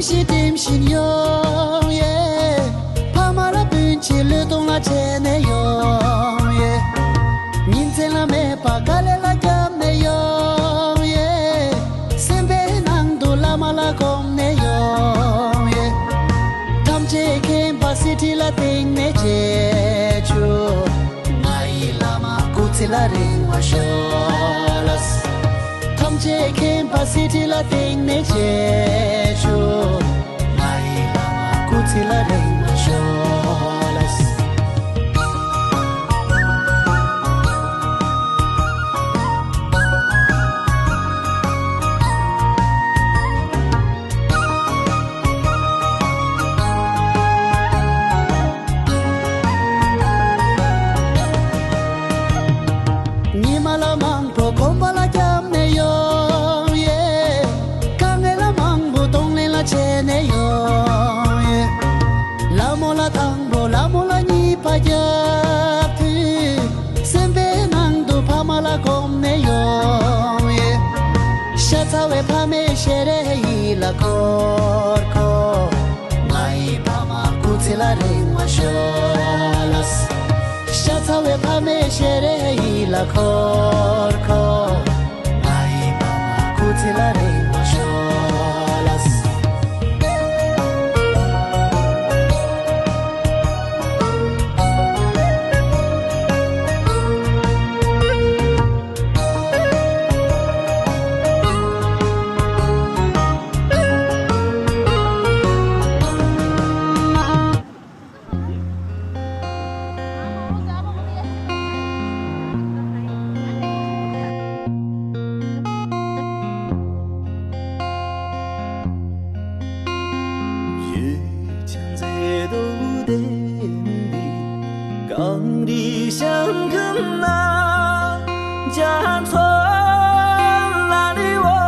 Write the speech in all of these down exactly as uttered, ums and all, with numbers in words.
ཞིག་དྲིམ་ཞིག་ཡོང་ཡེ། ཕ་མ་ལ་སྤུན་མཆེད་བློས་གཏོང་ལ་བྱས་ནས་ཡོང་ཡེ། ཉིན་མཚན་ལ་མེད་པ་དཀའ་ལས་ལ་བརྒྱབ་ནས་ཡོང་ཡེ། སེམས་པའི་ནང་དུ་བླ་མ་ལ་སྒོམ་ནས་ཡོང་ཡེ། ཐམས་ཅད་མཁྱེན་པ་གསེར་ཁྲི་ལ་བརྟེན་ནས་མཇལ་ཆོག་ང་ཡི་བླ་མ་སྐུ་ཚེ་ལ་རིང་བ་ཤོག་ལགས། ཐམས་ཅད་མཁྱེན་པ་གསེར་ཁྲི་ལ་བརྟེན་ནས་མཇལ་ཆོག་ང་ཡི་བླ་མ་སྐུ་ཚེ་ལ་རིང་བ་ཤོག་ལགས། ཉི་མ་ལ་མང་པོ་གོམ་པ་ལ་བརྒྱབ་ནས་ཡོང་ཡེ། དཀའ་ངལ་ལ་མང་པོ་གདོང་ལེན་ལ་བྱས་ནས་ཡོང་ཡེ། ལ་མོ་ལ་དང་པོ་ལ་མོ་ལ་གཉིས་པ་རྒྱབ་དུས། སེམས་པའི་ནང་དུ་ཕ་མ་ལ་སྒོམ་ནས་ཡོང་ཡེ། ཤ་ཚ་བའི་ཕ་མའི་ཞལ་རས་ཡིད་ལ་འཁོར་འཁོར། ང་ཡི་ཕ་མ་སྐུ་ཚེ་ལ་རིང་བ་ཤོག་ལགས། ཤ་ཚ་བའི་ཕ་མའི་ཞལ་རས་ཡིད་ལ་འཁོར་འཁོར། ང་ཡི་ཕ་མ་སྐུ་ཚེ་ལ་རིང་བ་ཤོག་ལགས། གངས་རི་ཞང་ཁམས་ན་རྒྱ་མཚོ་ལ་རི་བོ་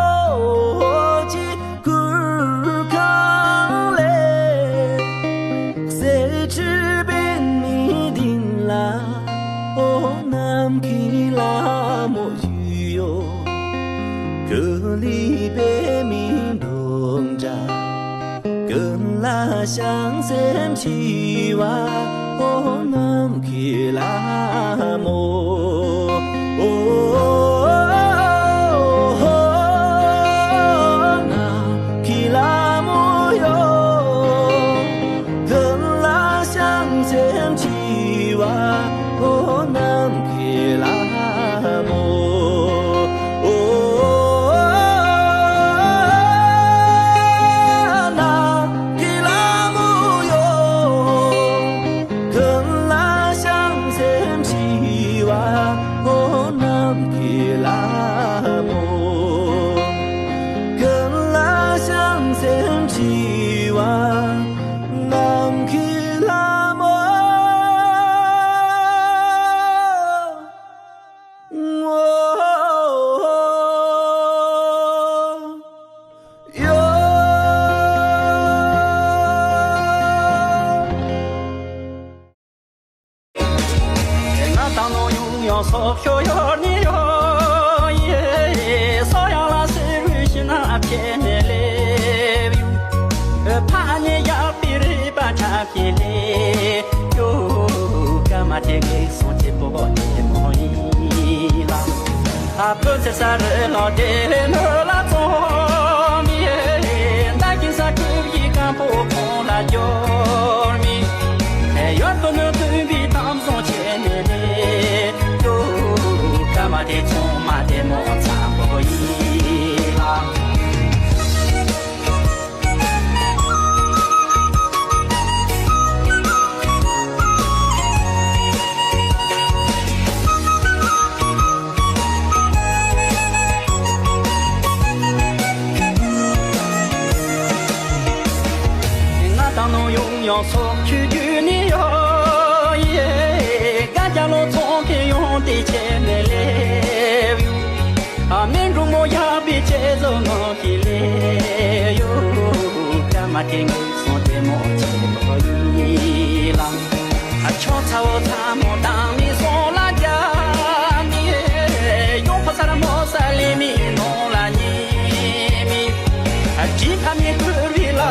ཆེ་གུར་ཁང་ལས། གསེར་ཁྲི་པད་མའི་སྡིངས་ལ། ཨོ་ནམ་མཁའི་ལྷ་མོ་བཞུགས་ཡོད། ཀུན་ལེགས་པད་མའི་འབྲུག་སྒྲ། ཀུན་ལ་བྱང་སེམས་ཞི་བ། ཨོ་ནམ་མཁའི་ལྷ་མོ། ཨོ་ནམ་མཁའི་ལྷ་མོ་ཡོ། ཀུན་ལ་བྱང་སེམས་ཞི་བ། ཨོ་ནམ་མཁའི་ལྷ་མོ། ཨོ་ནམ་མཁའི་ལྷ་མོ་ཡོ། ཀུན་ལ་བྱང་སེམས་ཞི་བ། ཨོ་ནམ་མཁའི་ལྷ་མོ། ཀུན་ལ་བྱང་སེམས་ཞི་བ། ནམ་མཁའི་ལྷ་མོ། ངོ་། ཡོ། ང་དང་ནོ་ཡོང་ཡོང་སོག་ཤོ་ཡོར་ནི་ཡོ་ཡེ། སོ་ཡང་ལ་སེ་རུ་ཤི་ན་ཨ་ཕྱེ་ནེ་ལེ་ཡུ། ཕ་ནེ་ཡག་པི་རི་པ་ཆ་ཁི་ལེ་ཡོ། ཀ་མ་ཏེ་གེ་སོང་ཏེ་པོ་ཏེ་མོ་ཡི་ལ། ཨ་ཕོ་ཚེ་ས་རེ་ལོ་དེ་ནོ་ལ་ཙོ་མི། ད་གིན་ས་ཁུར་གི་ཀམ་པོ་ཁོང་ལ་འབྱོར་མི། ཡོད་དོ་ནོ་དུན་པའི་གཏམ་བཟང་བྱས་ནས་ལེ་ཡོ། ཀ་མ་དེ་ཚོང་མ་དེ་མོ་ཚ་པོ་ཡི་ལ། ང་དང་ནོ་ཡོང་ཡོང་སོག་ཆུ་རྒྱུ་ནི་ཡོ་ཡེ། ག་རྒྱ་ལོ་ཚོང་ཁེ་ཡོང་དེ་ཆེ་ནེ་ལེ་ཡུ། ཨ་མེན་རུ་མོ་ཡག་པི་ཆེ་ཟོ་ནོ་ཁི་ལེ་ཡོ། ཀ་མ་ཏེ་ངེ་སོང་ཏེ་མོ་ཆེ་མོ་ཡི་ལ། ཨ་ཆོ་ཚ་བོ་ཚ་མོ་དང་མི་སོང་ལ་རྒྱ་མི། ཡོང་ཕ་ས་ར་མོ་ས་ལེ་མི་ནོ་ལ་ཉི་མི། ཨ་ཅི་ཕ་མི་ཀུར་བི་ལ།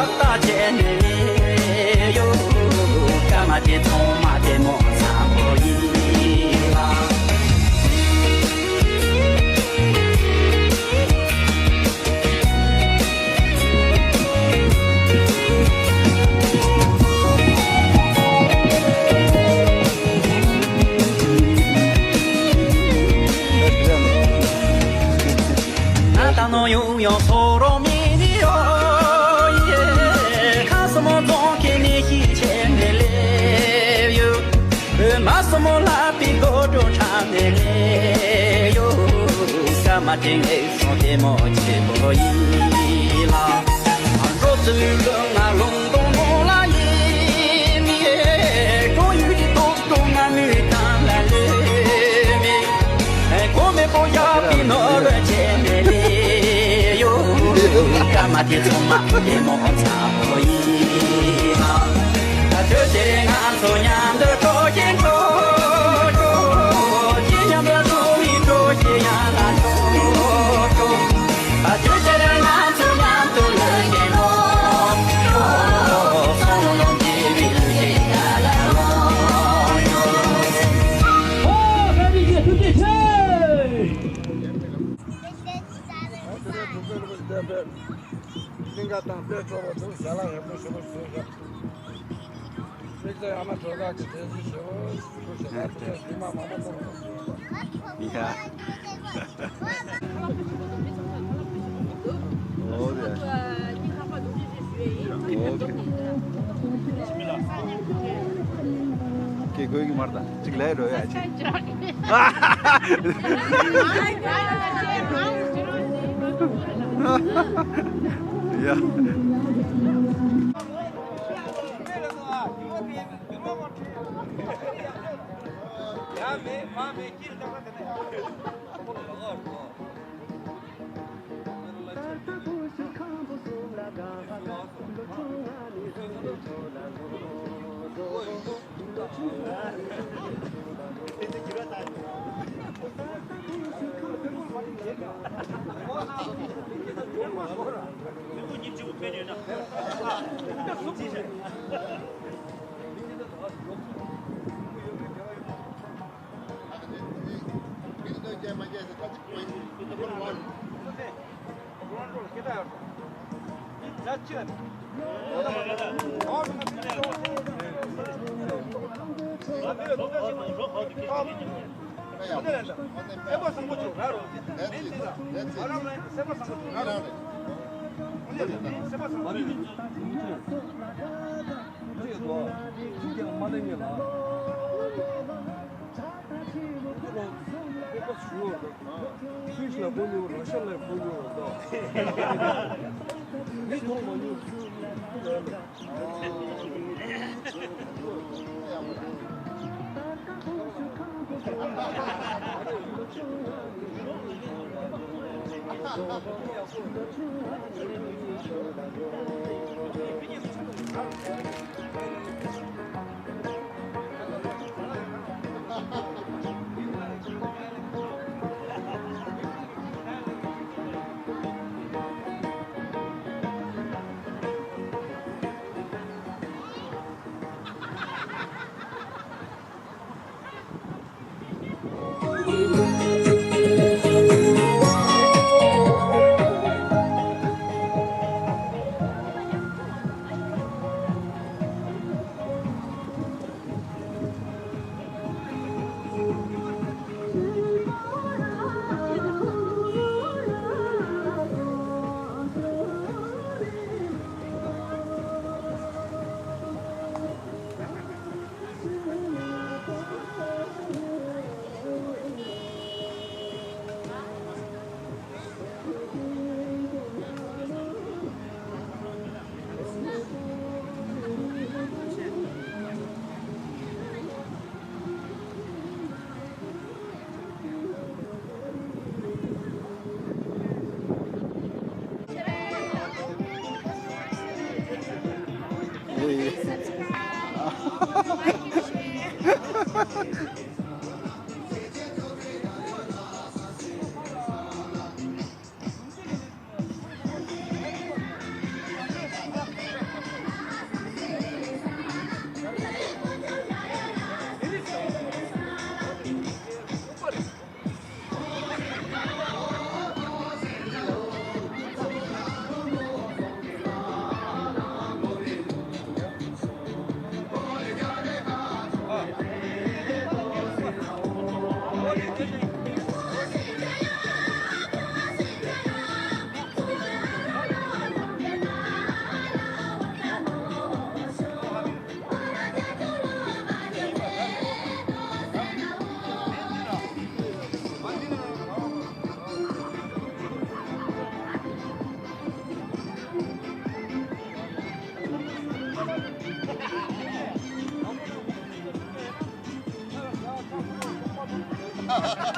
ནོ་ཡོང་ཡོང་སོ་རོ་མི་ནི་ཡོ་ཡེ། ཁ་སི་མོ་རྫོང་གི་ནི་ཤི་ཆེ་ནི་ལེ་ཡོ། མ་སི་མོ་ལ་པི་གོ་ཏོ་ཁྲ་ནི་ལེ་ཡོ། ཀ་མ་ཏི་ངེ་སོང་ཏེ་མོ་ཆེ་པོ་ཡི་ལ། འགྲོ་ཚུལ་ལུང་ང་ལུང་སྟོང་མོ་ལ་ཡེ་མི་ཡེ། ཀྲོ་ཡུ་ཏི་ཏོག་ཏོ་ང་མི་ཏང་ལ་ལེ་མི། གོ་མེ་པོ་ཡ་པི་ནོ་ར་ཆེ་ནེ་ལེ་ཡོ། ཀ་མ་ཏི་ཚོ་མ་ཏེ་མོ་ཚ་པོ་ཡི་ཧ། ད་ཆོས་ཆེ་ང་ཚོ་མཉམ་དུ་འགྲོ་ཞིང་འགྲོ་འགྲོ། ཅི་མཉམ་དུ་འགྲོ་མི་འགྲོ་ཞིང་ཡང་ལ་འགྲོ་འགྲོ། ད་ཆོས་ཆེ་ང་ཚོ་མཉམ་དུ་ལོན་ཞིང་འགྲོ་འགྲོ། སོང་ལོ་ལོ་འདི་བི་ལུ་ཞིང་ཡང་ལ་འགྲོ་འགྲོ། ཨོ། བཀྲ་ཤིས་བདེ་ལེགས། ཐུགས་རྗེ་ཆེ། གླིང་ག་དང་དཔལ་སྤྲོ་བོ་ཐུགས་ཞལ་ལག་རིན་པོ་ཆེ་པོ་ཞུ་བཞག་དམིགས་བརྩེ་ཨ་མ་དྲོ་བདག་གི་དྲན་གསོ་ཞུ། ཐུགས་རྗེ་ཆེ། རྗེས་མ་མང་པོ་ཐུགས་རྗེ་ཆེ། ཡ། ཨོ་ཡ། ཨོ་ཡ། ཀེ་གོས་ཀྱི་མར་དང་གཅིག་ལས་རོ་ཡ་ཅིག་ཡ།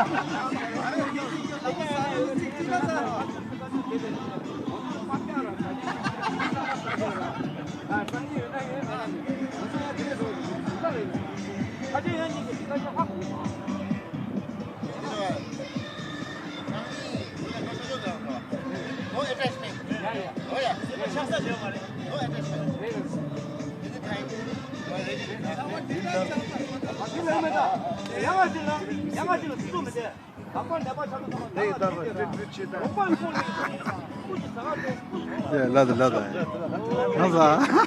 No attachment. Oh yeah. No attachment. Anytime. ལ་ད་ལ་ད། ང་ཟ།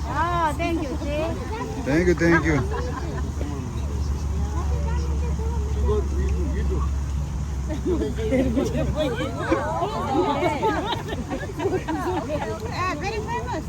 Ah, thank you, sis. Thank you, thank you. Ah, very famous.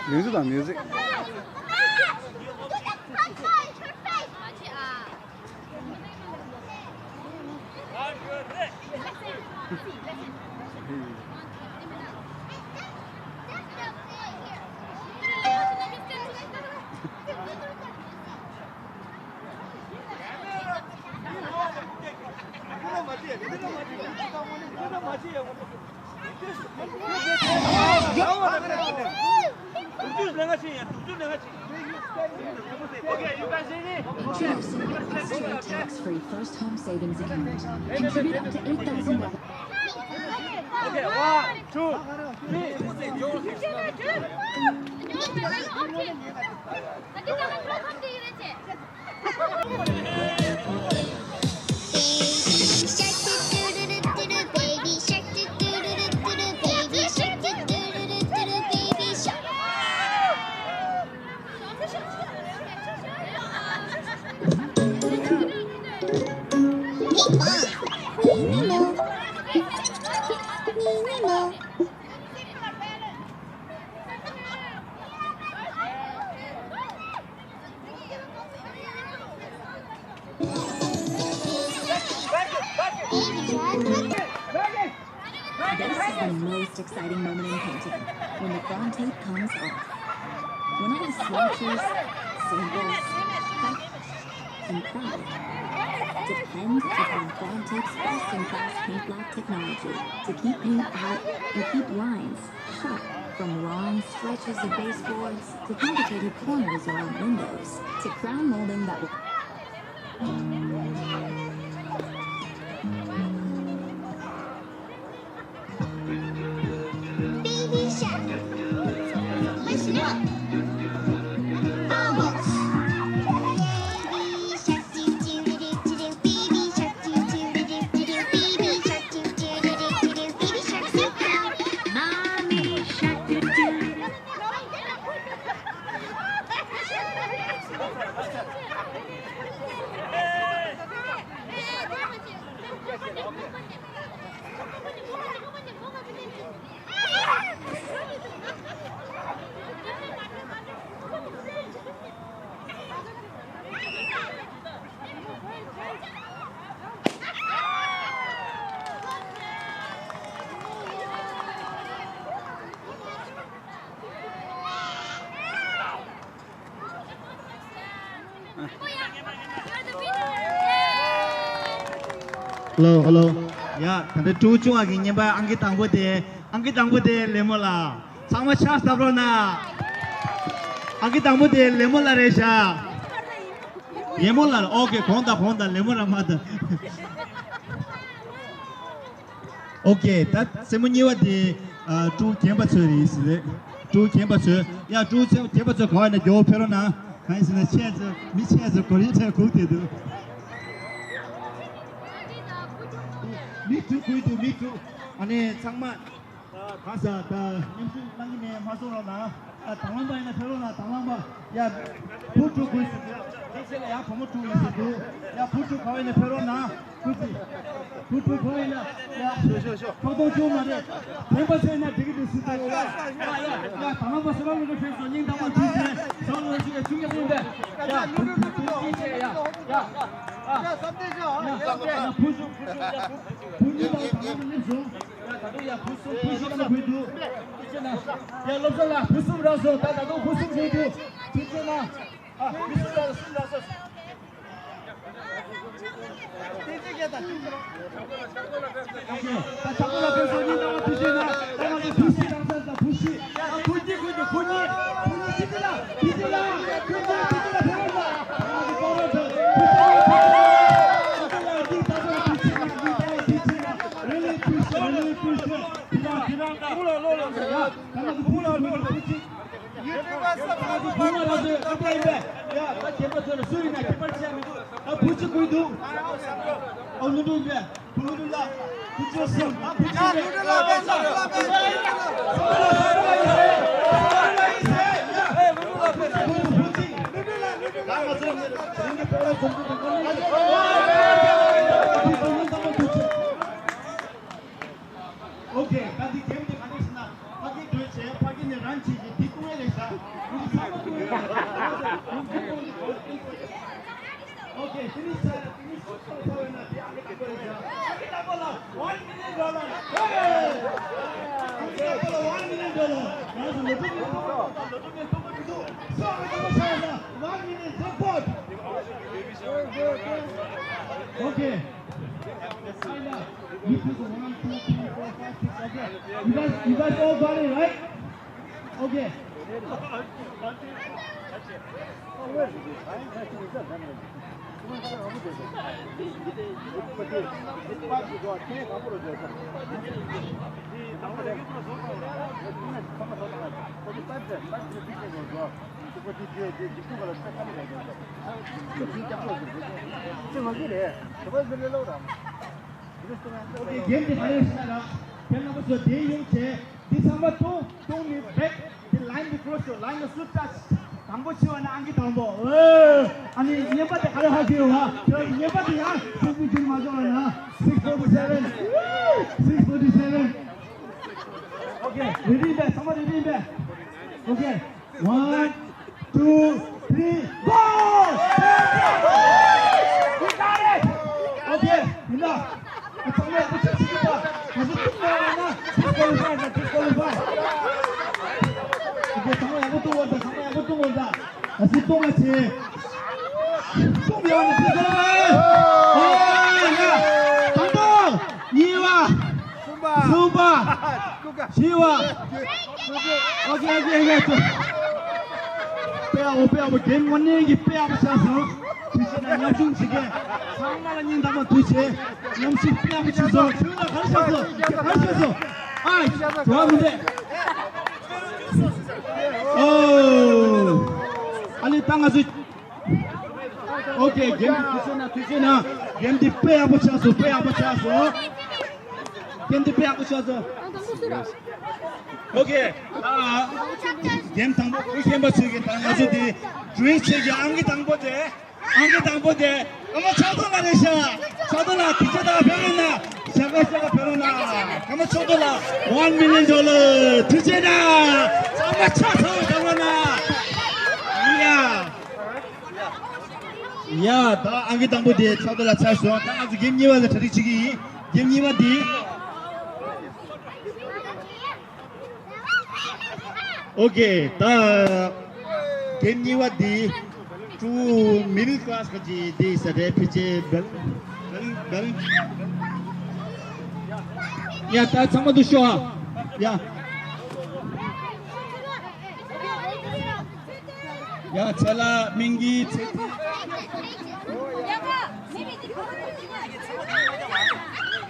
Music དང་music. Tax-free first home savings account. Contribute up to eight thousand dollars. Okay, one, two, three. This is the most exciting moment in painting, when the frond tape comes off. When all the swatches, symbols, and pride depend upon frond tape's best-in-class paint block technology to keep paint out and keep lines sharp, from long stretches of baseboards to complicated corners around windows to crown molding that will Baby shark, listen up. Bubbles. Baby shark, doo doo doo doo doo. Baby shark, doo doo doo doo doo. Baby shark, doo doo doo doo doo. Baby shark, sit down. Mommy shark, doo doo. Hello, hello. ཡ། ད་ལྟ་ཕྲུ་གུ་ཆུང་བ་གི་བརྙན་པར་ཨང་ཀི་དང་པོ་དེ། ཨང་ཀི་དང་པོ་དེ་ལེ་མོ་ལགས། ཚང་མ་ཕྱག་བརྡབ་རོགས་གནང་། ཨང་ཀི་དང་པོ་དེ་ལེ་མོ་ལགས་རེད་ཤག་ལེ་མོ་ལགས། ཨོ་ཀེ། གོང་དང་གོང་དང་། ལེ་མོ་ར་མ་དང་། ཨོ་ཀེ། ད་སེན་མོ་གཉིས་པ་དེ། ཨ། ཕྲུ་གུ་རྒན་པ་ཚོའི་རེད་ཟེར་རེད། ཕྲུ་གུ་རྒན་པ་ཚོའི། ཡ། ཕྲུ་གུ་ཚོ་རྒན་པ་ཚོ་ག་བ་ཡིན་ན་མགྱོགས་པོ་ཕེབས་རོགས་གནང་། གང་ཡིན་ཟེར་ན་ཆས་ཚོ་མི་ཆས་ཚོ་གོ་རིམ་ཁྲོད་སྒུག་བསྡད་འདུག་མི་དྲུག་དགོས་འདུག་མི་དྲུག་ཨ་ནི་ཚང་མ། གང་ཟག་ད་མཉམ་ཞུགས་གནང་གི་མེད། མ་གསུང་རོགས་གནང་། ཨ། དང་བླངས་པ་ཡིན་ན་ཕེབས་རོགས་གནང་། དང་བླངས་པ། ཡ། བུ་ཕྲུག་དགོས་ཟེར་འདུག་མི་ཚེ་ལ་ཡང་བུ་མོ་ཕྲུག་ཡིན་ཟེར་འདུག་ཡ། བུ་ཕྲུག་ག་བ་ཡིན་ན་ཕེབས་རོགས་གནང་། སྐུ་མཁྱེན། བུ་ཕྲུག་ག་བ་ཡིན་ན། ཡ། ཤོ་ཤོ་ཤོ། ཕོག་ཐུག་བྱུང་མ་རེད། བདེན་པ་བཤད་ན་འགྲིག་གི་འདུག་ཟེར་འདུག་ཡ། ཡ། ཡ། དང་བླངས་པ་ཟེར་བ་ལོ་ལོ་ཕེབས་སོང་། སྙིང་ཐག་པ་ནས་ཐུགས་རྗེ་ཆེ། ཟོག་ལོ་ཞིག་ཆུ་ཡག་ཡིན་པས། ཡ། བུ་ཕྲུག་ཐུགས་རྗེ་ཆེ། ཡ། ཡ། ཡ། ཡ། བུ་གསུམ། བུ་གསུམ། ཡ། བུ་གཉིས་དང་དང་པོ་སླེབས་སོང་། ཡ། ད་དུང་ཡ། བུ་གསུམ། བུ་བཞི་ལ་བུ་འདུག་ཅི་ན། ཡ། བློ་བཟང་ལགས། བུ་གསུམ་རག་སོང་། ད་ད་དུང་བུ་གསུམ་འདུག་ཅི་ཅི་ན། ཨ། བུ་གསུམ་རག་སོང་། གསུམ་རག་སོང་། ད་ཆག་སྒོ་ལ་ཕེབས་སོང་། སྙིང་ཐག་པ་ཐུགས་རྗེ་གནང་། ད་ང་ཚོ་བུ་བཞི་རག་སོང་། ད་བུ་བཞི། ཨ། བུ་གཉིས། བུ་གཉིས། བུ་གཉིས། བུ་གཉིས། ཅི་ཅི་ལ། ཅི་ཅི་ལ། ཅི་ཅི་ལ། ཅི་ཅི་ལ་ཕེབས་རོགས་གནང་། ང་ཚོ་པ་རོགས་ཚོ། བུ་གཉིས། བུ་གཉིས། ཅི་ཅི་ལ། ཅི་ད་ད་བུ་བཞི། ང་ཚོ་ད་བུ་བཞི། Really appreciate, really appreciate. ཁྱེད་རང་ཁྱེད་རང་ད་ཁུ་ལ་ལོ་ལོ་ཟེར་ཡ། ད་ང་ཚོ་ཁུ་ལ་ལོ་ལོ་ཁུ་ཅིག་ཡུ་ཊུབ་པ་ས་ང་ཚོ་ཁུ་མ་ལ་ཟེར་ཨ་ཏི་ཡིན་པས། ཡ། ད་ཁྱད་པར་ཚོ་ལ་སུ་ཡིན་ན་ཁྱད་པར་ཆེ་མི་འདུག་ད་བུ་ཅིག་ཁུ་འདུག་ཨ་ལུ་འདུག་པས། བུ་ལུ་ལ་བུ་ཅོ་སུམ་ཨ་བུ་ཅོ་ལུ་ལ་བུ་ཅོ་ལུ་ལ་བུ་ཅོ་ལུ་ལ་བུ་ཅོ་ལུ་ལ་བུ་ཅོ་ལུ་ལ། ད་ང་ཚོ་ནི་རང་གི་ཕོ་བའི་ཚོམ་བུ་དང་ཀུན་སློང་གི་ཨོ་ཁེ། ད་འདི་གེམ་དེ་ག་འདྲ་ཞིག་ན། ཕ་གི་འགྲོས་བྱས། ཕ་གི་ནས་རང་བྱེད་ཀྱི་འདི་ཀུན་ལས་ Okay, finish, uh, finish. One million dollar. Hey! One million dollar. One million dollar. One million jackpot. Okay. Sign up. You put one, two, three, four, five, six. Okay. You guys, you guys all got it, right? Okay. Okay, game དེ་ག་རེ་ཟེར་ན། དེ་རྣམ་པ་ཚོ་དེ་ཡོང་བྱས། འདི་ཚང་མ་བཏུང་། བཏུང་ནས་བེག་དེ་ལའིན་དེ་ཀོ་རོ་སི་བྱོས། ལའིན་ལ་སུ་ཊ་ཆ་དང་པོ་ཕྱི་བ་ན་ཨང་ཀི་དང་པོ། ཨོ། ཨ་ནི་གཉིས་པ་དེ་ག་རེ་ཧ་གོ་ཡོད་བ། ཁྱོད་གཉིས་པ་དེ་ཡང་སུ་ཇུ་ཇུ་མ་འཇོག་ལ་ན། six forty seven, six forty seven. Okay, ready ཡིན་པས། ཚང་མ་ready ཡིན་པས། Okay. One, two, three, go! We got it! Okay, enough. ཚང་མ་ཡག་པོ་ཆགས་ཤིག་ད། ང་ཚོ་བཏུང་མ་ཡོང་ན་disqualify་ན། disqualify. Okay, ཚང་མ་ཡག་པོ་བཏུང་བར་ད། ཚང་མ་ཡག་པོ་བཏུང་བར་ད། ང་ཚོ་བཏུང་བ་བྱེད། བཏུང་མ་ཡོང་ན་disqualify། ཨོ་ཡ། དང་པོ། གཉིས་པ། གསུམ་པ། གསུམ་པ། དགུ་པ། བཞི་པ། ཨོ་ཀེ། ཨོ་ཀེ། ཨོ་ཀེ། དཔེ་ཡག་པོ། དཔེ་ཡག་པོ། གེམ་དངོས་གནས་ཀྱི་དཔེ་ཡག་པོ་ཆགས་སོང་། དུས་ཆེན་ན་མཉམ་ཞུགས་བྱེད་མཁན་ཚང་མ་ལ་སྙིང་ཐག་པ་ཐུགས་རྗེ་ཆེ། མཉམ་ཞུགས་དཔེ་ཡག་པོ་བྱས་སོང་། ཁྱོད་ལ་ག་རེ་ཆགས་སོང་། ག་རེ་ཆགས་སོང་། ཨ། འགྲོ་བ་མི་འདུག་ཨོ། ཨ་ནི་ད་ང་ཚོས། ཨོ་ཀེ། གེམ་འདི་དུས་ཚོད་ན། དུས་ཚོད་ན། གེམ་འདི་དཔེ་ཡག་པོ་ཆགས་སོང་། དཔེ་ཡག་པོ་ཆགས་སོང་། གེམ་འདི་དཔེ་ཡག་པོ་ཆགས་སོང་། ཨོ་ཀེ། ཨ། གེམ་དང་པོ་འགོ་ཁྲིད་པ་ཚོས་ཀྱི་ད་ང་ཚོ་འདི་ཌི་རིང་ཀི་བྱེད་ཀྱི། ཨང་ཀི་དང་པོ་དེ། ཨང་ཀི་དང་པོ་དེ། ཀརྨ་ཕྱག་རྡོར་ལགས་རེད་ཤག་ཕྱག་རྡོར་ལགས། དུས་ཚོད་དང་ཕེབས་རོགས་གནང་། ཞག་ཁ་ཞག་ཁ་ཕེབས་རོགས་གནང་། ཀརྨ་ཕྱག་རྡོར་ལགས། One million dollar། དུས་ཚོད་ན། ཚང་མ་ཕྱག་ཚང་བ་བཏང་རོགས་གནང་། ཡ། ཡ། ད་ཨང་ཀི་དང་པོ་དེ་ཕྱག་རྡོར་ལགས་ཚར་སོང་། ད་ང་ཚོ་གེམ་གཉིས་པ་ལ་གྲ་སྒྲིག་བྱེད་ཀྱི་ཡིན། གེམ་གཉིས་པ་འདི། ཨོ་ཀེ། ད་གེམ་གཉིས་པ་འདི། ཀྲུའུ་མི་ཌལ་ཀི་ལ་སི་ག་ཅིག་འདི་ས་རེད། ཕི་ཅེ་བེལ་བེལ་བེལ། ཡ། ད་ཚང་མ་འདུག་ཤོག་ཨ། ཡ། ཡ། ཚེ་ལ་སྨན་གྱི་ཚེ།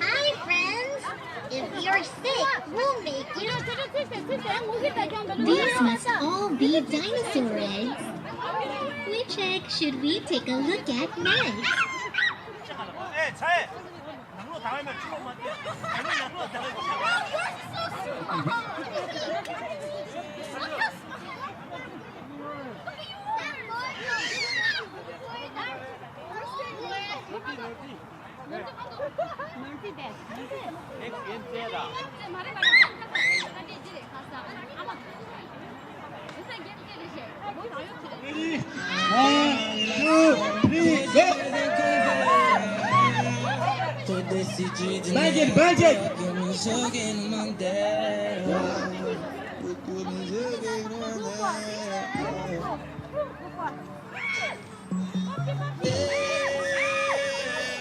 Hi, friends. If you're sick, we'll make you. These must all be dinosaur eggs. Which egg should we take a look at next? One, two, three, go! Budget, budget!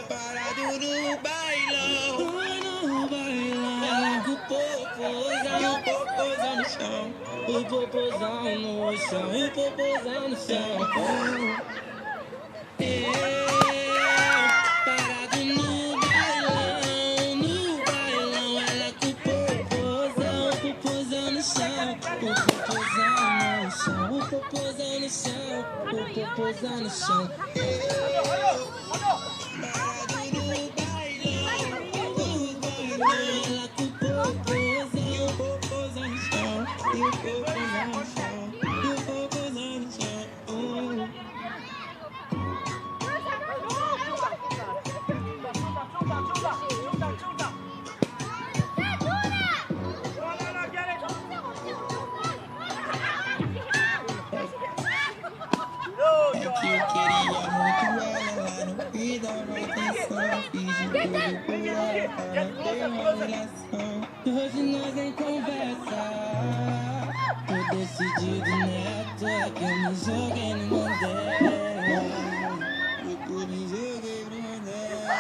Parado no bailão, no bailão, o popozão, o popozão no chão, o popozão no chão, o popozão no chão. É, parado no bailão, no bailão, ela com o popozão, popozão no chão, o popozão no chão, o popozão no chão, o popozão no chão. Hoje nós nem conversa. Tô decidido, né? Tô aqui, eu me joguei no Mandela. Eu me joguei no Mandela.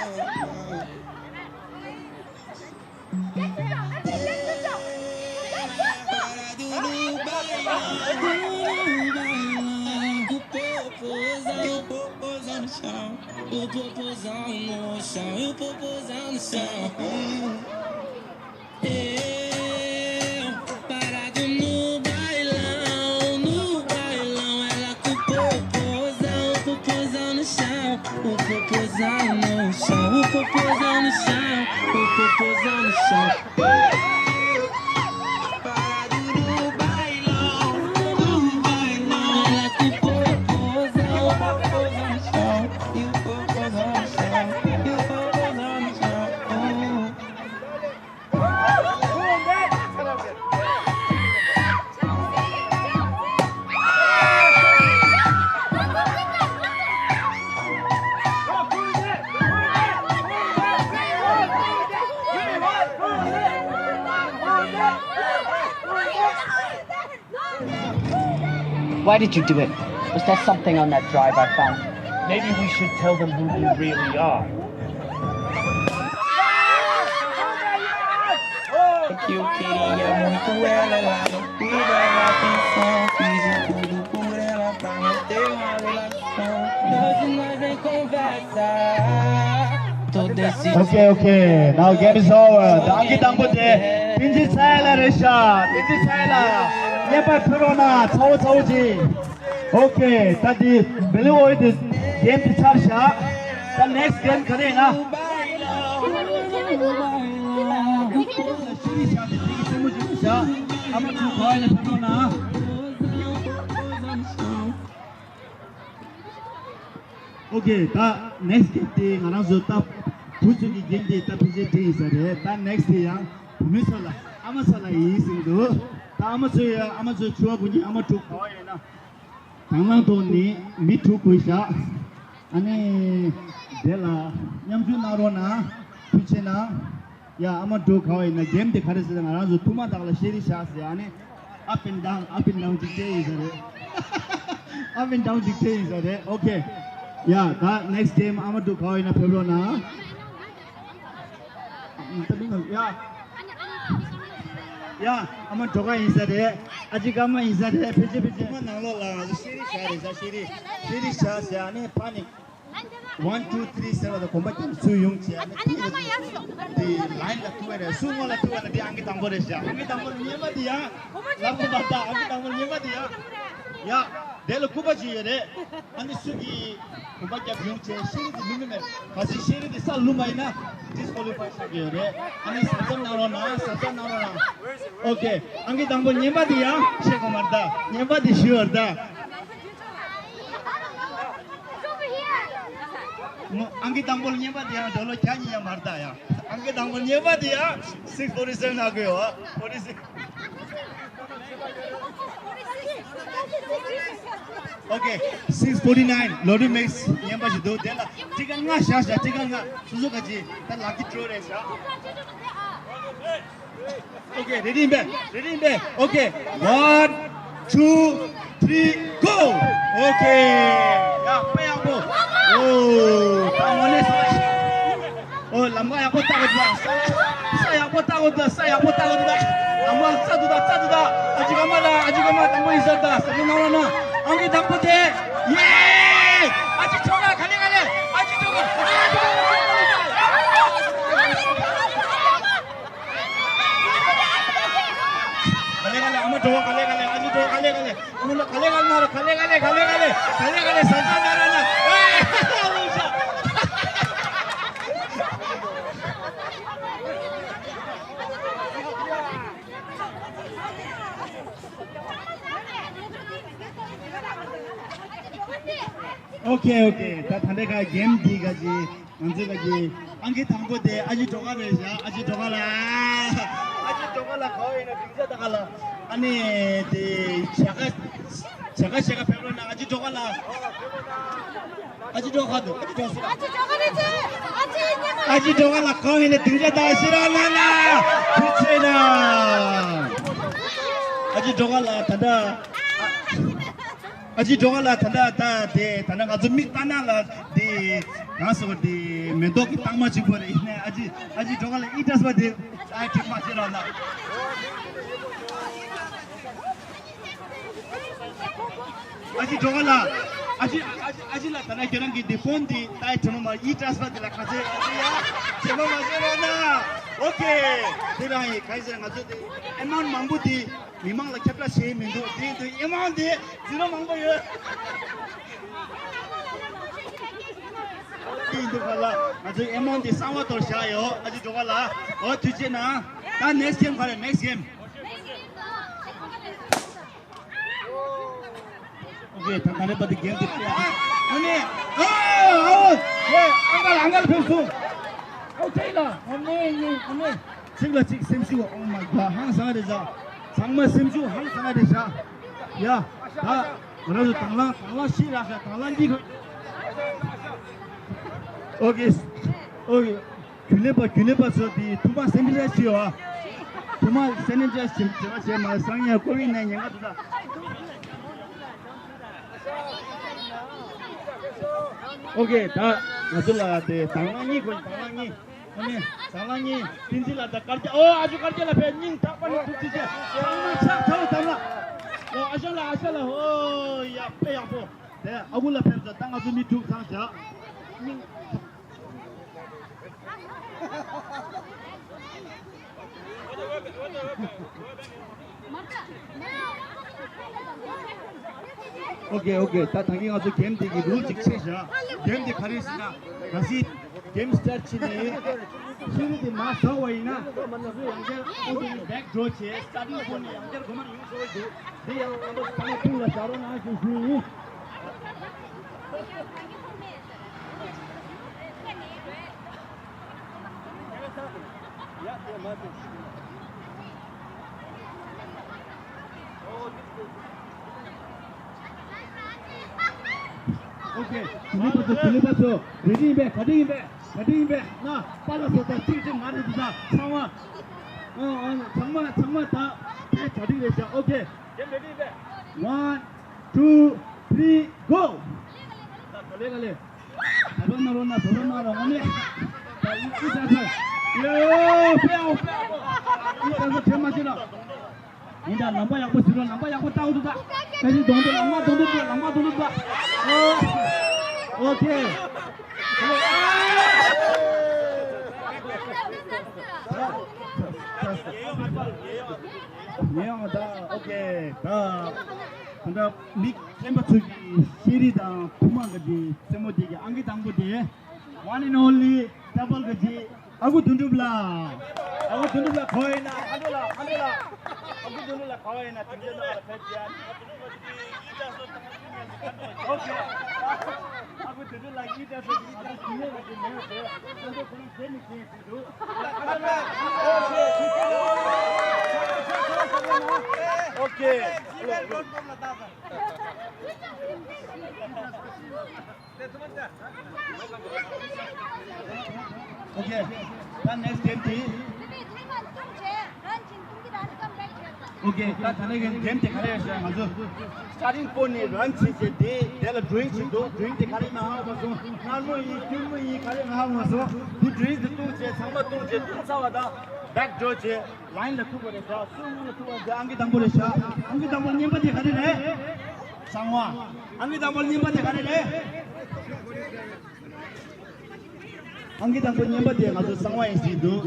Parado no bailão, no bailão, com o popozão, com o popozão no chão, com o popozão no chão, e o popozão no chão. Eu, parado no bailão, no bailão, ela com o popozão, popozão no chão, o popozão no chão, o popozão no chão, o popozão no chão. Parado no bailão, no bailão, ela com o popozão, popozão no chão, e o popozão no chão, e o popozão no chão. Why did you do it? Was there something on that drive I found? Maybe we should tell them who you really are. Que eu queria muito ela, ela não cuida da atenção. Fiz de tudo por ela pra manter uma relação. Hoje nós nem conversa. Tô decidido. Okay, okay. Now game is over. ད་ཨང་ཀི་དང་པོ་དེ་བསྟན་འཛིན་ཚེ་རིང་ལགས་རེད་ཤག་བསྟན་འཛིན་ཚེ་རིང་ལགས་བརྙན་པར་ཕུལ་རོགས་གནང་། ཚ་བོ་ཚ་བོ་ཅིག Okay, ད་དེ་བེ་ལི་ཝོ་ཡི་དེ་གེམ་དེ་ཚར་བཞག་ད་ནེག་སི་གེམ་ག་རེ་ཡིན་ན། ཤི་རི་བཞག་དེ་དེ་གི་རྩེད་མོ་ཅིག་བཞག་ཨ་མ་ཚོ་ག་བ་ཡིན་ན་ཕེབས་རོགས་གནང་། Okay, ད་ནེག་སི་གེམ་དེ་ང་རང་ཚོ་ད་བུ་ཚོ་གི་གེམ་དེ་ད་ཕལ་ཆེར་འགྲིག་ཡིན་ས་རེད། ད་ནེག་སི་དེ་ཡང་བུ་མོ་ཚོ་ལ་ཨ་མ་ཚོ་ལ་ཡིན་ཟེར་གི་འདུག་ད་ཨ་མ་ཚོ་ཡ་ཨ་མ་ཚོ་ཕྱུ་པ་ཀུན་གྱི་ཨ་མ་དྲུག་ག་བ་ཡོད་ན། དང་བླངས་ཐོག་ནས་མི་དྲུག་དགོས་ཤག་ཨ་ནི་དེ་ལ་མཉམ་ཞུགས་གནང་རོགས་གནང་། ཐུགས་རྗེ་གནང་། ཡ་ཨ་མ་དྲུག་ག་བ་ཡིན་ན་གེམ་དེ་ག་རེ་ཟེར་ན་ང་རང་ཚོ་ཐུག་མ་ཐག་ལ་ཤེ་རི་བཞག་ཟེར། ཨ་ནི་up and down, up and down ཅིག་བྱས་ཡིན་ས་རེད། Up and down ཅིག་བྱས་ཡིན་ས་རེད། Okay, ཡ་ད་next game ཨ་མ་དྲུག་ག་བ་ཡིན་ན་ཕེབས་རོགས་གནང་། ཡ། ཡ། ཨ་མ་དྲུག་ག་ཡིན་ས་རེད། ཨ་ཅེ་ཀརྨ་ཡིན་ས་རེད། ཕལ་ཆེར་ཕལ་ཆེར་མ་ནང་ལོགས་ལ་ཤེ་རི་བཞག་རེད་ཤག་ཤེ་རི། ཤེ་རི་བཞག་ཟེར་ཨ་ནི་ཕ་ནི། One, two, three ཟེར་བ་དང་གོམ་པ་རྒྱབ་ཚུར་ཡོང་བྱས་ཨ་ནི་ཐིག་ལ་དེ་ལའིན་ལ་ཐུག་པ་རེད། སུ་སྔོན་ལ་ཐུག་པ་ན་དེ་ཨང་ཀི་དང་པོ་རེད་ཤག་ཨང་ཀི་དང་པོ་རེད། སྔོན་མ་དེ་ཡང་ལབ་དགོས་པ་ད་ཨང་ཀི་དང་པོ་རེད། སྔོན་མ་དེ་ཡང་ཡ། དེ་ལ་སྐུད་པ་ཅིག་ཡོད་རེད། ཨ་ནི་སུ་གིས་གོམ་པ་རྒྱབ་ཡོང་བྱས་ཤེ་རི་དེ་ལུས་མེད་མེད་ག་ཚོད་ཤེ་རི་དེ་སར་ལུས་པ་ཡིན་ན་disqualify བྱེད་ཀྱི་ཡོད་རེད། ཨ་ནི་གཟབ་གཟབ་གནང་རོགས་གནང་། གཟབ་གཟབ་གནང་རོགས་གནང་། Okay, ཨང་ཀི་དང་པོ་རྔན་པ་དེ་ཡང་ཤེས་དགོས་མ་རེད་ད། རྔན་པ་དེ་ཞུ་བར་ད། ཨང་ཀི་དང་པོ་ལ་རྔན་པ་དེ་ཡང་ཌོ་ལར་བརྒྱ་ཉིས་ཡང་མ་རེད་ད་ཡ། ཨང་ཀི་དང་པོ་རྔན་པ་དེ་ཡང་six forty seven ལྷག་དགོས་ཡོད། Forty six Okay, six forty nine lottery mix རྔན་པ་ཞིག་འདུག་དེ་ལ་ཊི་ཀེ་ཊི་ལྔ་བཞག་བཞག་ཊི་ཀེ་ཊི་ལྔ། སོ་སོ་ག་ཅི་ད་lucky draw རེད་བཞག Okay, ready ཡིན་པས། Ready ཡིན་པས། Okay, one, two, three, go. Okay, ཡ་དཔེ་ཡག་པོ། ཨོ་ད་དངོས་གནས་ཨོ་ལམ་ཁ་ཡག་པོ་ལྟ་དགོས་འདུག་ས་ཡག་པོ་ལྟ་དགོས་འདུག་ས་ཡག་པོ་ལྟ་དགོས་འདུག་ལམ་ཁ་ས་འདུག་ད་ས་འདུག་ད། ཨ་ཅེ་ཀརྨ་ལ་ཨ་ཅེ་ཀརྨ་དང་པོ་ཡིན་ས་ད་ས་འདུག་ནང་ལ་ན་ཨང་ཀི་དང་པོ་དེ་ཡེ། ཨ་ཅེ་ཆོ་ག་ག་ལེ་ག་ལེ། ཨ་ཅེ་ཆོ་ག་ག་ལེ་ག་ལེ། ཨ་ཅེ་ཆོ་ག་ག་ལེ་ག་ལེ། ཨ་ནི་ལོ་ག་ལེ་ག་ལེ་ན་ར་ག་ལེ་ག་ལེ་ག་ལེ་ག་ལེ་ག་ལེ་ས་ས་ན་ར་ན། ཨེ། Okay, okay. ད་ད་ལྟ་ག་གེམ་འདི་ག་ཅི་ང་ཚོས་ག་ཅི་ཨང་ཀི་དང་པོ་དེ་ཨ་ཅེ་སྒྲོལ་དཀར་རེད་ཤག་ཨ་ཅེ་སྒྲོལ་དཀར་ལ། ཨ་ཅེ་སྒྲོལ་དཀར་ལ་ག་བ་ཡིན་ན་སྡིངས་ཆ་ད་ག་ལ། ཨ་ནི་དེ་བྱ་དགའ་བྱ་དགའ་བྱེད་ག་ཕེབས་རོགས་གནང་། ཨ་ཅེ་སྒྲོལ་དཀར་ལ། ཨ་ཅི་འགྲོ་ཁ་འདུག་ཨ་ཅི་འགྲོ་སོང་། ཨ་ཅི་འགྲོ་ཁ་རེད་ཅེ། ཨ་ཅི་ཉེ་མ། ཨ་ཅི་འགྲོ་ཁ་ལ་གང་ཡིན་ན་སྡིངས་ཆ་དང་ཤེས་རབ་ལགས་ལ་ཐུགས་རྗེ་གནང་། ཨ་ཅི་འགྲོ་ཁ་ལ་ད་ལྟ། ཨ་ཅི་འགྲོ་ཁ་ལ་ད་ལྟ་ད་དེ་ད་ལྟ་ང་ཚོ་མིག་ལྟ་ན་ལ་དེ་གང་ཟེར་བ་དེ་མེ་ཏོག་གི་རྟགས་མ་གཅིག་པོ་རེད། ཡིན་ནའི་ཨ་ཅི་ཨ་ཅི་འགྲོ་ཁ་ལ་ཨི་ཏྲས་པ་དེ་ཨ་ཅི་མ་ཤེས་རབ་ལ། ཨ་ཅི་འགྲོ་ག་ལ། ཨ་ཅི་ཨ་ཅི་ཨ་ཅི་ལ་ད་ནས་ཁྱེད་རང་གི་འདི་ཕོན་འདི་ལྟ་ཡི་དྲན་པ་མ་ཡི་ཏྲས་པ་འདི་ལ་ག་ཚོད་ཨ་ཅི་ཡ་བྱེད་པ་མ་བྱེད་རོགས་གནང་། ཨོ་ཁེ། དེ་རང་ཡི་ག་ཡི་ཟེར་ང་ཚོ་དེ་ཨེ་མའུན་མང་པོ་འདི་མི་མང་ལ་ཁྱབ་བསྒྲགས་བྱེད་མི་འདུག་དེ་འདི་ཨེ་མའུན་འདི་ཛི་རོ་མང་པོ་ཡོད། དེ་འདི་ག་ལ་ང་ཚོའི་ཨེ་མའུན་འདི་གསང་བ་ཐོག་བཞག་ཡོད། ཨ་ཅི་འགྲོ་ག་ལ། ཨོ་ཐུགས་རྗེ་གནང་། ད་next game ག་རེ་next game། ཨོ་ཁེ། ད་ག་རེ་པ་དེ་གེམ་དེ་ཨ་ནི། ཨོ་ཨོ་ཨེ་ཨང་གལ་ཨང་གལ་ཕེབས་སོང་། ཨོ་ཁེ་ལ། ཨ་ནི་ཨ་ནི་གཅིག་ལ་གཅིག་སེམས་ཤུགས། Oh my God ཧང་སང་རེད་ཤག་ཚང་མ་སེམས་ཤུགས་ཧང་སང་རེད་ཤག་ཡ། ད་ང་རང་ཚོ་དང་བླངས་དང་བླངས་ཤི་རག་ཤག་དང་བླངས་འདི་ཁོ། ཨོ་ཁེ། ཨོ་ཁེ། རྒྱུན་ལས་པ་རྒྱུན་ལས་པ་ཚོ་དེ་ཐུག་མ་སེ་ནི་ཊའི་ཛི་བྱེད་བ། ཐུག་མ་སེ་ནི་ཊའི་ཛི་བྱེད་བྱེད་མ་བྱེད་མ་སང་ཉིན་ཀོ་བིཌ་ནད་ཉེན་ཁ་འདུག་ད། ཨོ་ཁེ། ད་ང་ཚོ་ལ་དེ་དང་བླངས་གཉིས་དགོས། དང་བླངས་གཉིས། ཨ་ནི་དང་བླངས་གཉིས་བསྟན་འཛིན་ལགས་དང་དཀར་རྒྱ། ཨོ་ཨ་ཅོ་དཀར་རྒྱ་ལགས་ཕེབས། སྙིང་ཐག་པ་ནས་ཐུགས་རྗེ་ཆེ། ཚང་མ་ཕྱག་ཐལ་དང་བླངས། ཨོ་ཨ་ཞང་ལགས་ཨ་ཞང་ལགས། ཨོ་ཡ་དཔེ་ཡག་པོ། དེ་ཨ་ཁུ་ལགས་ཕེབས་ཙང་ད་ང་ཚོ་མི་དྲུག་ཚང་བཞག་སྙིང་། ཨོ་ཁེ་ཨོ་ཁེ། ད་ད་གིན་ང་ཚོ་གེམ་དེ་གི་རུལ་ཅིག་ཆད་བཞག་གེམ་དེ་ག་རེ་ཟེར་ན་ག་སྲིད་གེམ་སི་ཊར་ཊི་བྱས་ནས་ཤེས་རིག་དེ་མར་ཟག་པ་ཡིན་ན་ང་ཚོ་ཡང་བསྐྱར་ཨོ་དེ་ནི་བེག་ཌོ་བྱས་སི་ཊར་ཊིང་པོ་ནས་ཡང་བསྐྱར་གོ་མར་ཡོང་ཆོག་གི་འདུག་དེ་ཡང་རྣམ་པ་ཚང་མ་ཐུགས་ལ་བཞག་རོགས་གནང་ཞེས་ཞུ་ཡིན། ཨོ་ཁེ། དེ་ནས་ཕར་ཚུར་དེ་ནས་ཕར་ཚུར་རེ་ཌི་ཡིན་པས། ག་འདྲ་ཡིན་པས། ག་འདྲ་ཡིན་པས། ན་པཱ་ལགས་ཚོ་ད་ཅིག་ཅིག་ང་རེད་འདུག་ད་ཚང་མ། ཨ་ཨ་ཚང་མ་ཚང་མ་ད་དེ་གྲ་སྒྲིག་རེད་ཤག་ཨོ་ཁེ། One, two, three, go! ད་ག་ལེ་ག་ལེ། བོད་པ་ནང་རོགས་ན་བོད་པ་ནང་རོགས་ངོ་མས། ད་ཡིན་ཅི་ད་ཚོད། ཡོ་ཧྥེའོ་ཧྥེའོ། ཡིན་ད་ཚོད་དྲན་མ་བྱེད་ན། ཡིན་ད་ལམ་པ་ཡག་པོ་ཞིག་རོགས། ལམ་པ་ཡག་པོ་བཏང་འདུག་ད། ད་ཅི་གདོང་དུ་ལམ་པ་གདོང་དུ་ལམ་པ་གདོང་དུ་ད། ཨོ་ཁེ། ངས་ཡང་ད་ཨོ་ཁེ་ད། ད་ལྟ་མིག་ལྟེམ་པ་ཚོ་གི་ཤེས་རིག་དང་ཐུགས་མ་ག་དེ་རྩེད་མོ་དེ་གི་ཨང་ཀི་དང་པོ་དེ། One and only double ག་ཅི་ཨ་ཁུ་དོན་གྲུབ་ལགས། ཨ་ཁུ་དོན་གྲུབ་ལགས་ག་བ་ཡིན་ན་ཨ་འགྲོ་ལགས་ཨ་འགྲོ་ལགས། ཨ་ཁུ་དོན་གྲུབ་ལགས་ག་བ་ཡིན་ན་དེ་འདྲ་ལ་ཕེབས་ཀྱི་ཨ། ཨོ་ཁེ། ཨ་ཁུ་དོན་གྲུབ་ལགས་ཀྱིས་ད་ཚོད་ཀྱི་ད་ཚོད་ཀྱི་མེད་པ་ཅིག་མེད་པ་ཟེར་ཨ་འགྲོ་ཁོ་རང་བྱེད་མི་ཤེས་ཟེར་འདུག་ཨོ་ཁེ། ཨོ་ཁེ། ད་next game དེ། ཨོ་ཁེ། ད་ད་ནས་གི་game དེ་ག་རེ་རེད་ཟེར་ན་ང་ཚོ་starting point ནས་run བྱས་བྱས་དེ་དེ་ལ་drawing བྱེད་འདུག drawing དེ་ག་རེ་ང་ཧ་གོ་མ་སོང་། མངར་མོ་ཡིན་སྐྱུར་མོ་ཡིན་ག་རེ་ང་ཧ་གོ་མ་སོང་། དེ་drawing དེ་བཏུང་བྱས་ཚང་མ་བཏུང་བྱས་བཏུང་ཚར་བ་དང་back draw བྱས། ལའིན་ལ་ཐུག་པ་རེད་ཤག་སུ་སྔོན་ལ་ཐུག་པ་རེད། ཨང་ཀི་དང་པོ་རེད་ཤག་ཨང་ཀི་དང་པོ་རྙིང་པ་དེ་ག་རེ་རེད། གསང་བ། ཨང་ཀི་དང་པོ་རྙིང་པ་དེ་ག་རེ་རེད། ཨང་ཀི་དང་པོ་རྙིང་པ་དེ་ང་ཚོ་གསང་བ་ཡིན་ཟེར་འདུག་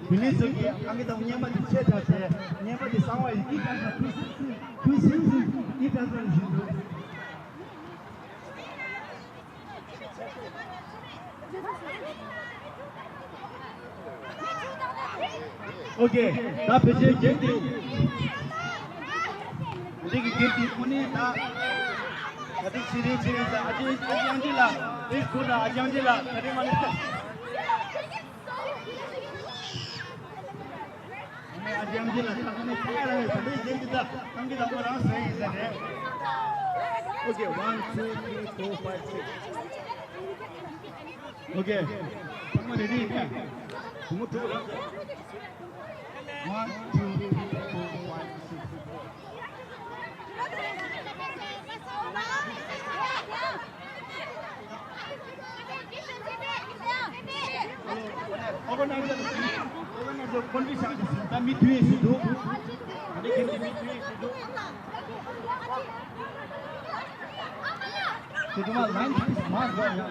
བུད་མེད་ཚོ་གིས་ཨང་ཀི་དང་པོ་རྙིང་པ་དེ་ཆེ་དྲགས་བྱས་རྙིང་པ་དེ་གསང་བ་ཡིན། ཨི་ད་ས་ཁུ་སིན་ཁུ་སིན་ཁུ་སིན་ཁུ་ཨི་ད་ས་ཟེར་འདུག་ཨོ་ཁེ། ད་ཕལ་ཆེར་རྒྱན་དེ། འདི་གི་རྒྱན་དེ་ཁོ་ནས་ད། ད་དེ་ཕྱི་རེད་ཕྱི་རེད་ཟེར། ཨ་ཅེ་ཨ་ཅེ་ཨང་ཅེ་ལགས། དེ་ཁོ་ན་ཨ་ཅེ་ཨང་ཅེ་ལགས་ད་རེས་མ་ནས། ཨ་ཅེ་ཨང་ཅེ་ལགས་ད་ཁོ་ནས་ཁ་ཡ་ར་ད་དེ་རྒྱན་དེ་ད་ཨང་ཅེ་ལགས་ཁོ་རང་ཟེར་ཡིན་ཟེར་རེད། ཨོ་ཁེ། One, two, three, four, five, six. Okay. ཚང་མ་ready ཡིན་པས། བུ་མོ་དྲུག་ལ། One, two, three, four, five, six. Organizer, organizer, ཀོན་ཕི་ཤ་ད་མི་དུས་སུ་འདུག་ད་ནི་ཁྱེད་ཀྱི་མི་དུས་སུ་འདུག་དེ་དུས་མ་ལན་ཁྱེད་མར་ཟ་ཡ།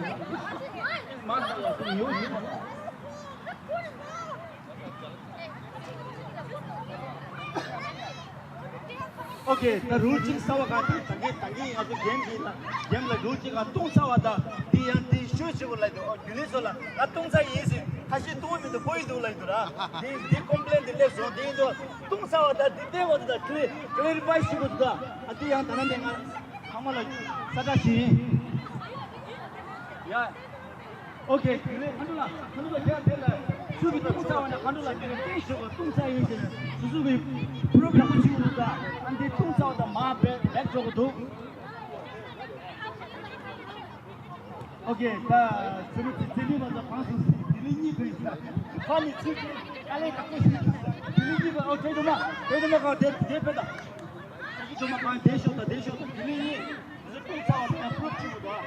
མར་ཟ་ཡ་སུ་ཡོད་ཡིན། Okay, ད་རུལ་གཅིག་གསར་བ་ག་ད་ད་གིན་ད་གིན་ང་ཚོ་གེམ་གི་ད་གེམ་ལ་རུལ་གཅིག་ག་སྟོང་ཚ་བ་ད་འདི་ཡང་འདི་ཤོད་ཤོད་གོ་ལ་འདུག་ཨོ་རྒྱུན་ལས་ཚོ་ལ་ང་སྟོང་ཚ་ཡིན་ཟེར་ཁ་ཤས་སྟོང་མི་འདུག་ཕོ་ཡི་འདུག་ལ་འདུག་ར། འདི་འདི་ཀོམ་པི་ལེན་འདི་སླེབས་སོང་འདི་ཡིན་འདུག་སྟོང་ཚ་བ་ད་འདི་བལྟས་བ་ད་ཀླི་ཀླེ་རི་ཕའི་ཞུ་གོ་འདུག་ད་འདི་ཡང་ད་ན་འདི་ང་ཚང་མ་ལ་ས་བཀྲ་ཞིག་ཡིན། ཡ། Okay, དེ་ནས་མཁའ་འགྲོ་ལགས། མཁའ་འགྲོ་ལགས་དེ་དེ་ལ་སུ་གི་ལྟུང་ཚ་བ་ན་མཁའ་འགྲོ་ལགས་དེ་ལ་བསྟན་ཞོག་ལྟུང་ཚ་ཡིན་ཟེར་ནས་སུ་སུ་གི་པུ་རོབ་ཡག་པོ་བྱེད་འདུག་ད། ཨ་འདི་ལྟུང་ཚ་བ་དང་མ་བེད་བེད་འཇོག་གི་འདུག Okay, ད་ཚེ་མོ་ཚེ་ཚེ་ལི་མ་ད་ཕང་སུ་སི་དེ་ལི་གཉིས་གོ་ཡིན་ས་ཕ་ནི་ཚུལ་ཚུལ་ཨ་ལེ་ད་གོ་སི་དེ་ལི་གཉིས་གོ་ཨོ་དེ་དུ་མ་དེ་དུ་མ་ག་དེ་དེ་བེད་ད། ད་གི་ཚང་མ་གང་བསྡད་ཤོག་དང་བསྡད་ཤོག་དང་དེ་ནས་ངས་ང་ཚོ་ལྟུང་ཚ་བ་དང་ཕུར་ཁྲིད་དགོས།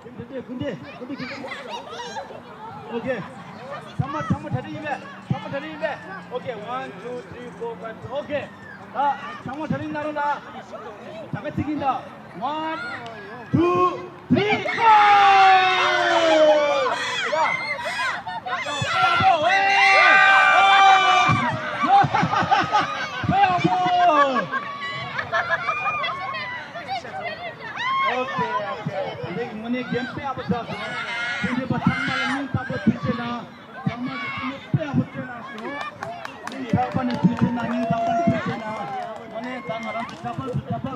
དེ་འདྲ་དེ་དགུན་དེ་དགུན་དེ་ཁྱེད་ཚོ། Okay. ཚང་མ་ཚང་མ་གྲ་སྒྲིག་ཡིན་པས། ཚང་མ་གྲ་སྒྲིག་ཡིན་པས། Okay, one, two, three, four, five, six. Okay. ད་ཚང་མ་གྲ་སྒྲིག་གནང་རོགས་གནང་། ད་ག་ཚིག་ཡིན་ད། One, two, three, go! ཡ། Okay, okay. དེ་ནས་དངོས་གནས་གེམ་དཔེ་ཡག་པོ་ཆགས་སོང་། དེ་འདྲ་པ་ཚང་མ་ལ་སྙིང་ཐག་པ་ཐུགས་རྗེ་གནང་། ཚང་མ་གི་ཐུགས་ནས་དཔེ་ཡག་པོ་སྤྲད་གནང་ཞུ། སྙིང་ཐག་པ་ནས་ཐུགས་རྗེ་གནང་། སྙིང་ཐག་པ་ནས་ཐུགས་རྗེ་གནང་། དངོས་གནས་ད་ང་རང་ཚོ་ཁྱབ་པ་ཚོ་ཁྱབ་པ།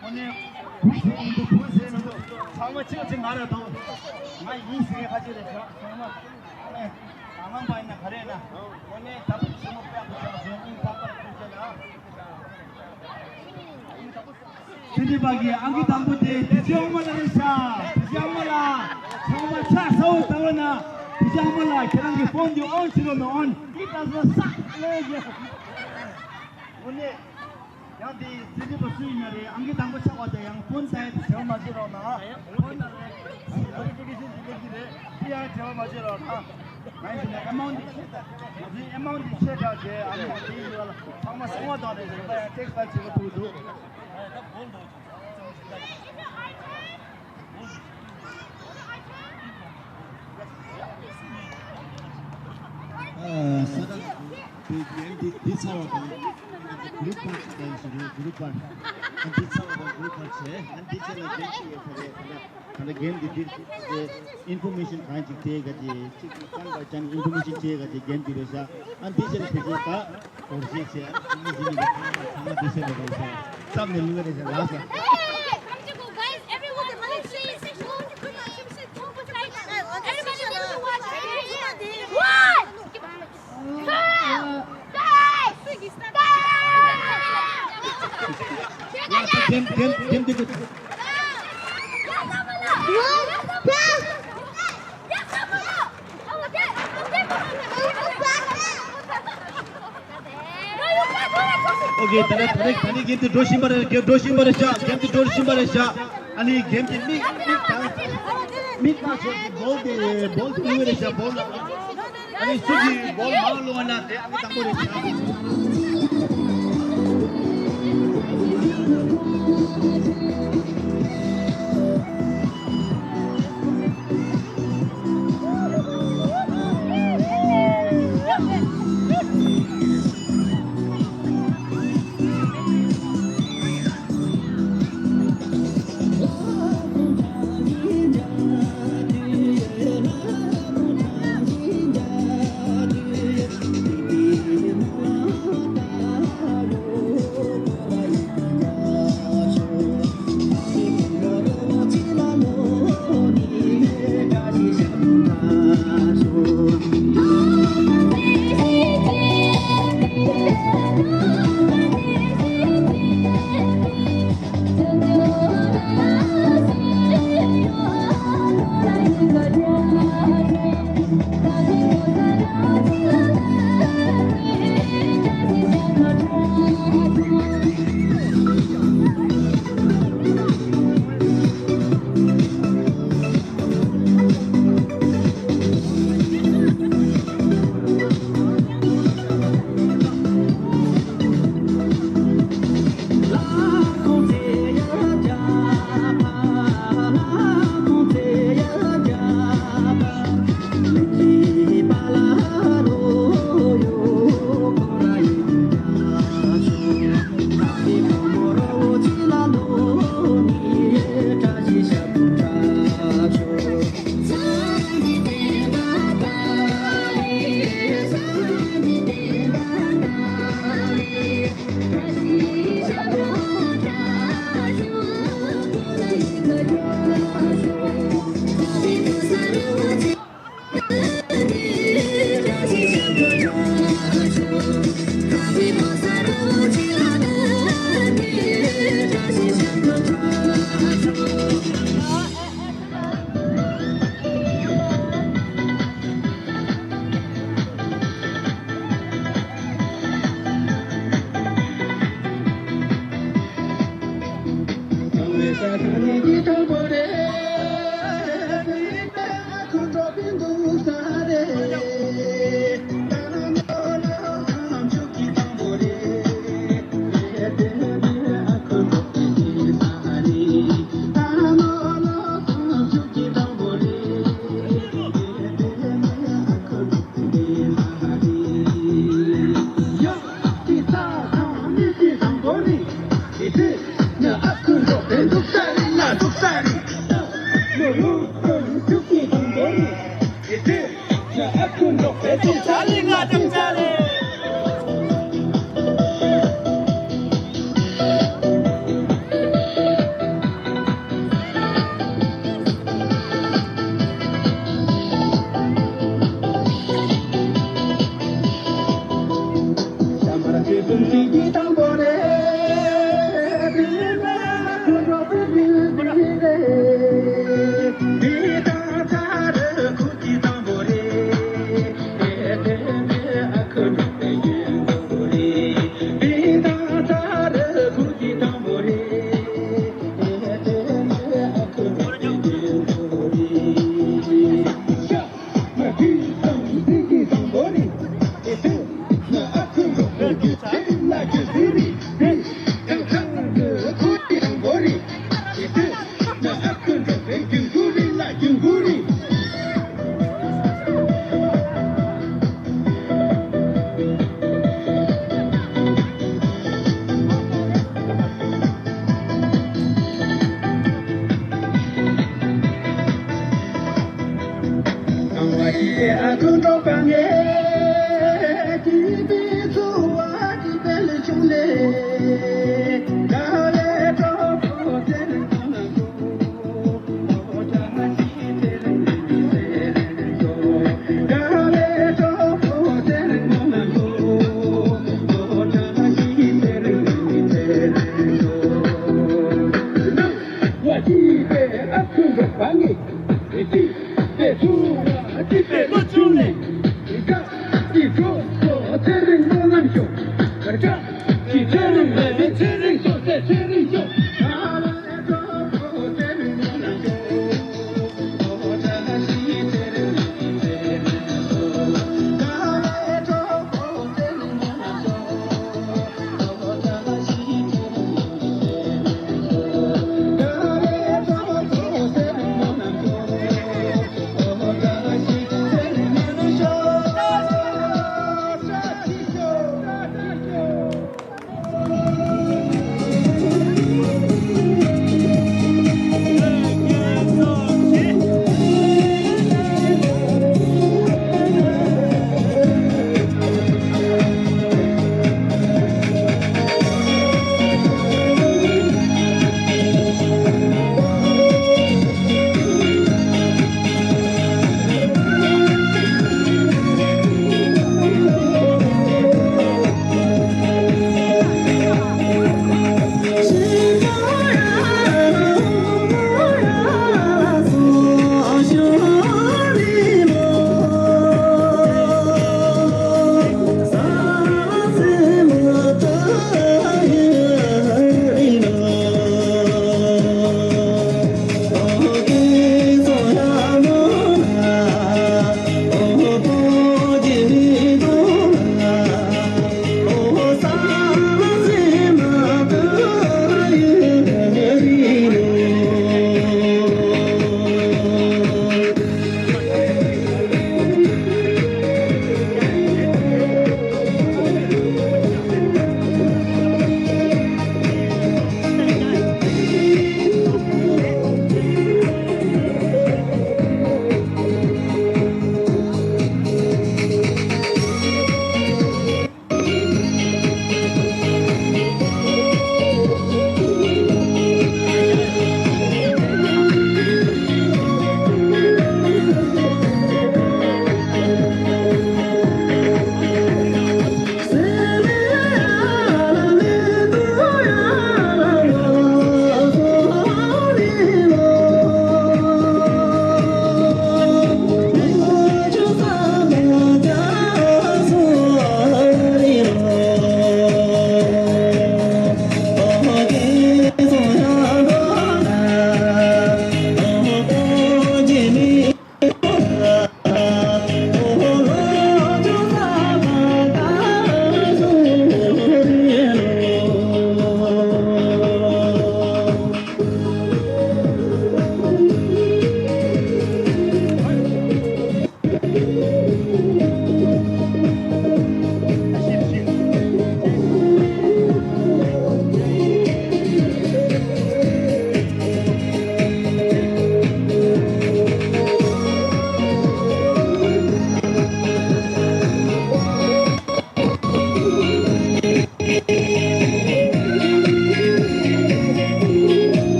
དངོས་གནས་བུ་ཟེར་མི་འདུག་བུ་ཟེར་མི་འདུག་ཚང་མ་གཅིག་གཅིག་ང་རེད་དོ། ང་ཡིན་ཟེར་ཁ་ཅིག་རེད་ཚང་མ། དངོས་གནས་ད་ལང་པ་ཡིན་ན་ག་རེ་ཡིན་ན། དངོས་གནས་ད་བུ་ཆེན་མོ་དཔེ་ཡག་པོ་བྱས་སོང་། སྙིང་ཐག་པ་ནས་ཐུགས་རྗེ་གནང་། ཐེངས་འདི་པ་གི་ཨང་ཀི་དང་པོ་དེ་དེ་ཚོའི་ཨ་མ་ལགས་རེད་ཤག་དེ་ཚོའི་ཨ་མ་ལགས། ཚང་མ་ཕྱག་ཚ་བོ་བཏང་རོགས་གནང་། དེ་ཚོའི་ཨ་མ་ལགས་ཁྱེད་རང་གི་ཕོན་དེ་ཨོན་བྱེད་རོགས་གནང་ཨོན། ཨི་ད་ཟོ་ས་ལེ་ཡེ། དངོས་གནས། ཡང་དེ་ཚེ་འདི་པ་སུ་ཡིན་ན་རེད། ཨང་ཀི་དང་པོ་ཆགས་པ་དང་ཡང་ཕོན་ད་ཡེ་དེ་བྱ་བ་མ་བྱེད་རོགས་གནང་། ཕོན་ད་རེད། ནོ་ཊི་ཕི་ཀེ་ཤན་ཞིག་སླེབས་ཀྱི་རེད། དེ་ཡང་བྱ་བ་མ་བྱེད་རོགས་གནང་། ང་ཡིན་ན་ཨེ་མའུན་ཊི་ཆེ་ད། ང་ཚོའི་ཨེ་མའུན་ཊི་ཆེ་དྲགས་རྗེས་ཨ་མ་དེའི་ཡུལ་ལ་ཚང་མ་སོང་བ་དང་རེད། རིམ་པ་ཡང་ཏེག་སི་ཕའིལ་བྱེད་དགོས་ཐུག་འདུག་ཨ་ས་ད་དེ་རྒན་འདི་འདི་ཚ་བ་དང་གུ་རུབ་པར་ཞིག་དང་ཞིག་རེད། གུ་རུབ་པར་ཨ་འདི་ཚ་བ་དང་གུ་རུབ་པར་བྱས། ཨ་འདི་ཚ་ལ་རྒན་ཞིག་ཡོད་ས་རེད། ད་ལྟ་ད་ལྟ་རྒན་འདི་འདིར་ཨིན་ཕོར་མེ་ཤན་གང་ཅིག་དེ་ག་ཅིག་ཅིག་ཅང་ག་ཅང་ཨིན་ཕོར་མེ་ཤན་དེ་ག་ཅིག་རྒན་འདི་རེད་ཤག་ཨ་འདི་ཚ་ལ་དེ་ཚོ་ད། སྐོར་ཞིག་བྱས། མི་ཞིག་མི་འདུག་ཚང་མ་དེ་བཤད་འདུག་གོ་ས། ཙམ་ནས་ལུས་རེད་ཟེར་ལགས་སོ། Hey! Come to go, guys. Everyone, please. Everybody, need to watch. One! Two! Three! Go! Go! ཡ་ད་དེམ་དེམ་དེམ་དེ་གོ། One! Go! ཨོ་ཀེ། ད་རེས་ད་རེས་ད་རེས་གེམ་དེ་འགྲོ་བཞིན་པ་རེད། གེམ་འགྲོ་བཞིན་པ་རེད་ཤག་གེམ་དེ་འགྲོ་བཞིན་པ་རེད་ཤག་ཨ་ནི་གེམ་དེ་མིག་མིག་གང་མིག་གང་ཆེ་བོལ་དེ་བོལ་དེ་ལུས་རེད་ཤག་བོལ་ལ། ཨ་ནི་སུ་གི་བོལ་མང་ལོ་ན་དེ་ཨ་ནི་དང་པོ་རེད་ཤག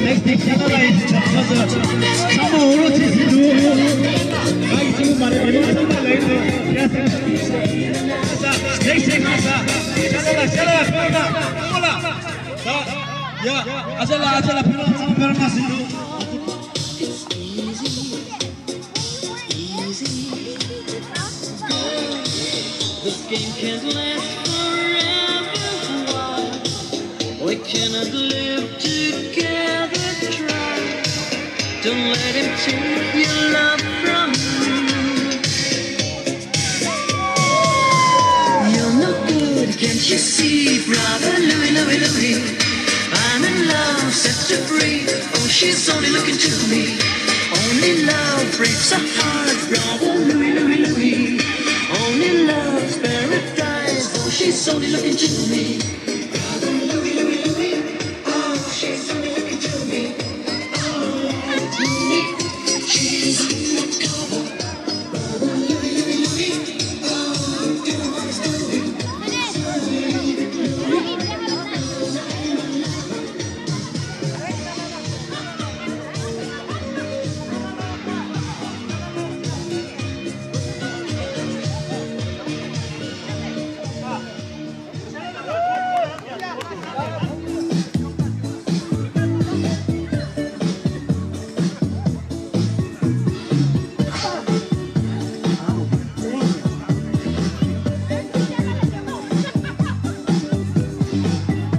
Next thing, China line, China line, China line, China line, China line, ཤ་ལ་ལ་ཤ་ལ་ཕེ་རོ་ན་ཨོ་ལ། ད་ཡ་ཨ་ཅག་ལ་ཨ་ཅག་ལ་ཕེ་རོ་ཚང་ཕེ་རོ་ན་ཟིན་འདུག This game can't last forever. Why? We cannot live together. Try. Don't let him take your love from you. You're no good, can't you see, brother Louie, Louie, Louie? I'm in love, set to free. Oh, she's only looking to me. Only love breaks a heart, brother Louie, Louie, Louie. Only love's paradise. Oh, she's only looking to me.